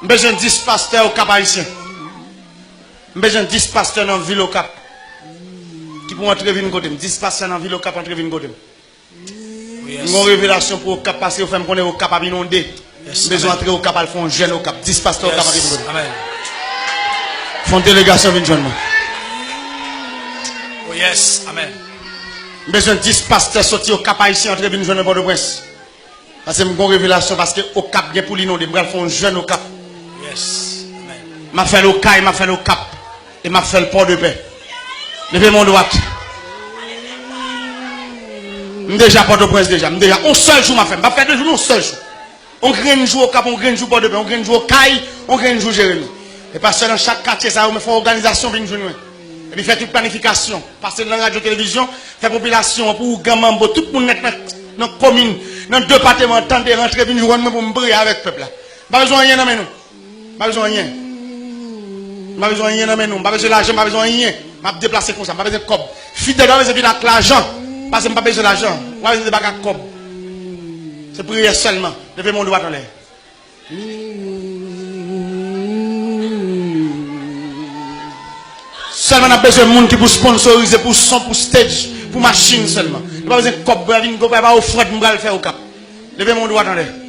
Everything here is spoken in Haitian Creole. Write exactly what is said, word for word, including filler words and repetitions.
M bezwen dis pastè Okap ayisyen. M bezwen dis pastè nan vil Okap ki pou antre vin kote m. Dis pastè nan vil Okap antre vin kote m. M gon revelasyon pou Okap pase, yo fè m konnen Okap ap inonde. M bezwen antre Okap al fè yon jèn Okap. Dis pastè Okap antre vin kote m. Fè yon delegasyon vin jwenn mwen. M bezwen dis pastè soti Okap ayisyen antre vin jwenn mwen Pòtoprens. Paske m gon revelasyon, paske Okap gen pou l inonde. M pral fè yon jèn Okap. M ap fè l Okay, m ap fè l Okap. E m ap fè l Pòdepè. Leve men w dwat. M deja Pòtoprens deja. M deja. On sèl jou m ap fè. M p ap fè de jou, non, on sèl jou. On grenn jou Okap, on grenn jou Pòdepè, on grenn jou Okay, on grenn jou Jeremi. E pastè nan chak katye sa yo, men fè òganizasyon vin jwenn mwen. Epi fè tout planifikasyon. Pase nan radyo, televizyon, fè popilasyon an pou ougan, manbo, tout moun nèt nan, nan komin, nan depatman an tande, rantre vin jwenn mwen pou m priye avèk pèp la. M pa bezwen anyen nan men nou. M pa bezwen anyen. M pa bezwen anyen nan men nou. M pa bezwen lajan, m pa bezwen anyen. M ap deplase konsa, m pa bezwen kòb. Fidèl pa bezwen vin ak lajan, paske m pa bezwen lajan. M pa bezwen debake ak kòb. Se priyè sèlman. Leve men w dwat anlè. Sèlman n ap bezwen moun ki pou sponsorize, pou son, pou stage, pou machin sèlman. Nou pa bezwen kòb, pa vin, pa ofrann m pral fè Okap. Leve men w dwat anlè.